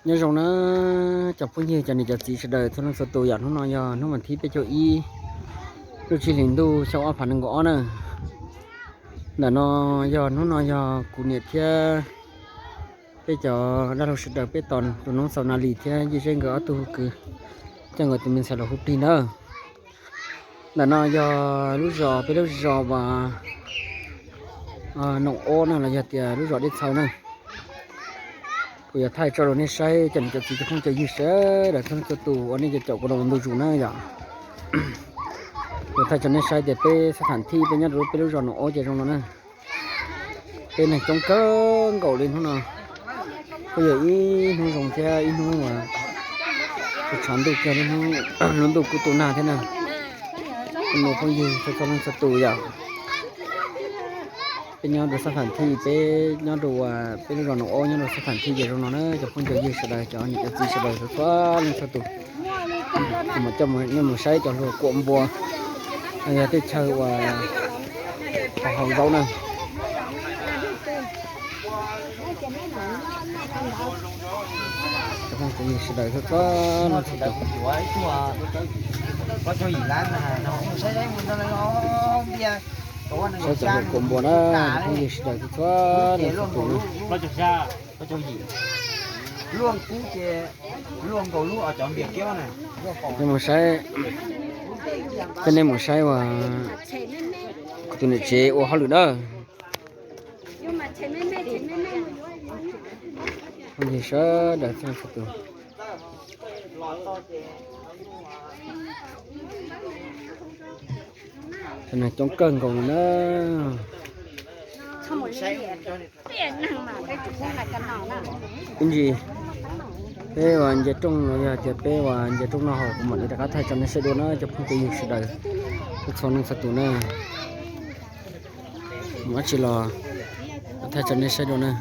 Nyob zoo na cov phooj ywg cov niam cov txiv sawv daws txhua leej txhua tus, yog hnub no yog hnub vas thib peb caug ib lub tsib hlis ntuj xyoo ob phav nees nkaum ob na. Ntawm no yog hnub no yog kuv niam thiab peb cov dab laug sawv daws peb tos tus noob xaus Na Lis thiab Yij Zeb nkawd ob tug kwv coj nkawd tus me ntxhais los hu plig na. Ntawm no yog lub zos, peb lub zos uas Noom Ob na los yog tias lub zos Dej Txhaw na. Kuv yuav thaij tso rau nej saib cov niam cov txiv cov phooj cov ywg sawv daws txhua leej txhua tus uas nej caum kuv los ntu zus na yom. Kuv thaij tso nej saib tias peb xab tham thij peb nyob rau peb lub zos Noom Ob ces zoo no na. Peb neeg coob kawg nkaus li hnub no. Kuj yog ib hnub zoo thiab ib hnub uas tshav ntuj kiag, lub ntuj kuj tu nag thiab na. Kuv niam phooj ywg txhua txhua leej txhua tus yom. Peb nyob rau xab tham thij, peb nyob rau peb lub zos Noom Ob nyob rau xab tham thij ces zoo no na cov phooj cov ywg sawv daws cov niam cov txiv sawv daws txhua txhua leej txhua tus. Kuv mam coj nej mus saib cov hluas kuam npua, yog tej chaw uas haus zaub na. Cov phooj cov ywg sawv daws txhua txhua leej txhua tus. Saib cov hluas kuam npua na, cov phooj ywg sawv daws txhua txhua leej txhua tus na. Nej mus saib, coj nej mus saib uas kuv tus niam tsev ua hauj lwm na. Phooj ywg sawv daws txhua txhua tus, cov neeg coob kawg nkaus li na. Ib ntsis peb uas nce rooj los yog tias peb uas nce rooj noj haus kuv mam li rov qab thaij tso nej saib dua na cov phooj cov ywg sawv daws txhua txhua leej txhua tus na. Mus dab tsi los thaij tso nej saib dua na.